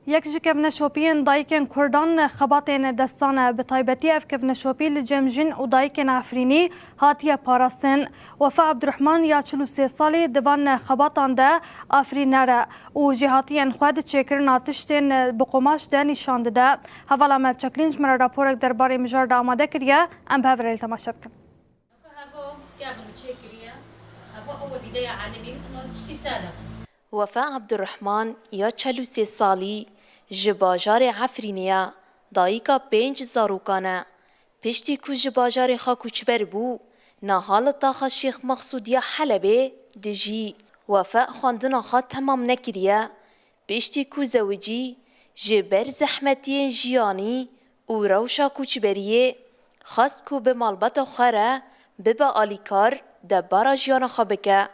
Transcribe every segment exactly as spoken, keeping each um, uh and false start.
Yek ji kevneşopiyên dayikên Kurdan xebatên destan e. Bi taybetî ev kevneşopî li cem jin û dayikên Efrînî hatiye parastin. Wefa Abdurrahman ya çil û sê salî di van xebatan de Afrîner e û jêhatiyên xwe di çêkirina tiştên bi qomaş de nîşan dide. Hevala me Çeklîn ji me re raporek derbarê mijar de amade kiriye, em bi hev re lê temaşe bikin. Hevo kevin çêkiriye, hevo ew dîdeya alimî, ino tiştî sade. Wefa Abdurrahman ya çel û sê salî ji bajarê Efrînê ye, dayika pênc zarokan e. Piştî ku ji bajarê xwe koçber bû, niha li taxa Şêx Mexsûd ya Helebê dijî. Wefa xwendina xwe temam nekiriye. Piştî ku zewicî, ji ber zehmetiyên jiyanî û rewşa koçberiyê, xwest ku bi malbata xwe re bibe alîkar, debara jiyana xwe bike.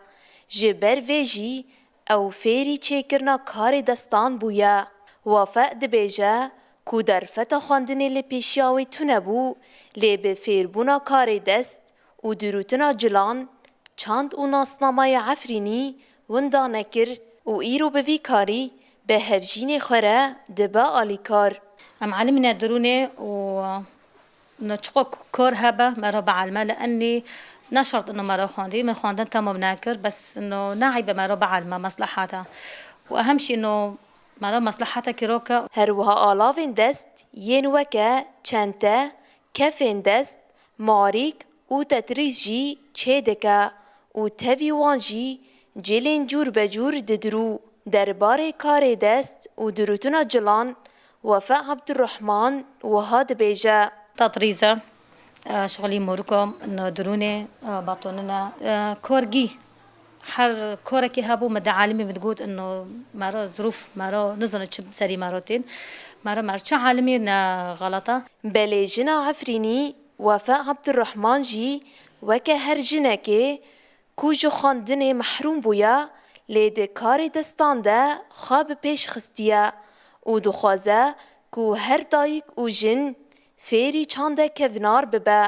Ji ber vê jî ew fêrî çêkirina karê destan bûye. Wefa dibêje ku derfeta xwendinê li pêşiya wê tune bû, lê bi fêrbûna karê dest û dirûtina cilan, çand û nasnamaya Efrînî winda nekir û îro bi vî karî bi hevjînê xwe re dibe alîkar. Em elimîne dirûnê û no çiqo kor hebe, me re bielme, li enî ne şert ino me re xwendî, min xwendin temam nekir, bes ino ne eybe me re bielme, meslehata. Û ehem jî ino me re meslehata kîroke. Her wiha alavên dest yên weke çente, kefên dest, marîk û tetrîz jî çêdike û tevî wan jî cilên cûr be cûr didirû. Derbarê karê dest û dirûtina cilan Wefa Abdurrahman wiha dibêje. Tetrîz e, e, şixulî moriko, dirûnê, e, batonine, e, korgî. Her korekî hebû, min di alimê min digot, ino me re zirûf, me re nizane çi serî me re tên. Me re, me re çi alimê ne xelata. Belê jina Efrînî Wefa Abdurrahman jî weke her jinekê ku ji xwendinê mehrûm bûye, lê di karê destan de xwe bi pêş xistiye û dixwaze ku her dayik û jin fêrî çande kevnar bibe.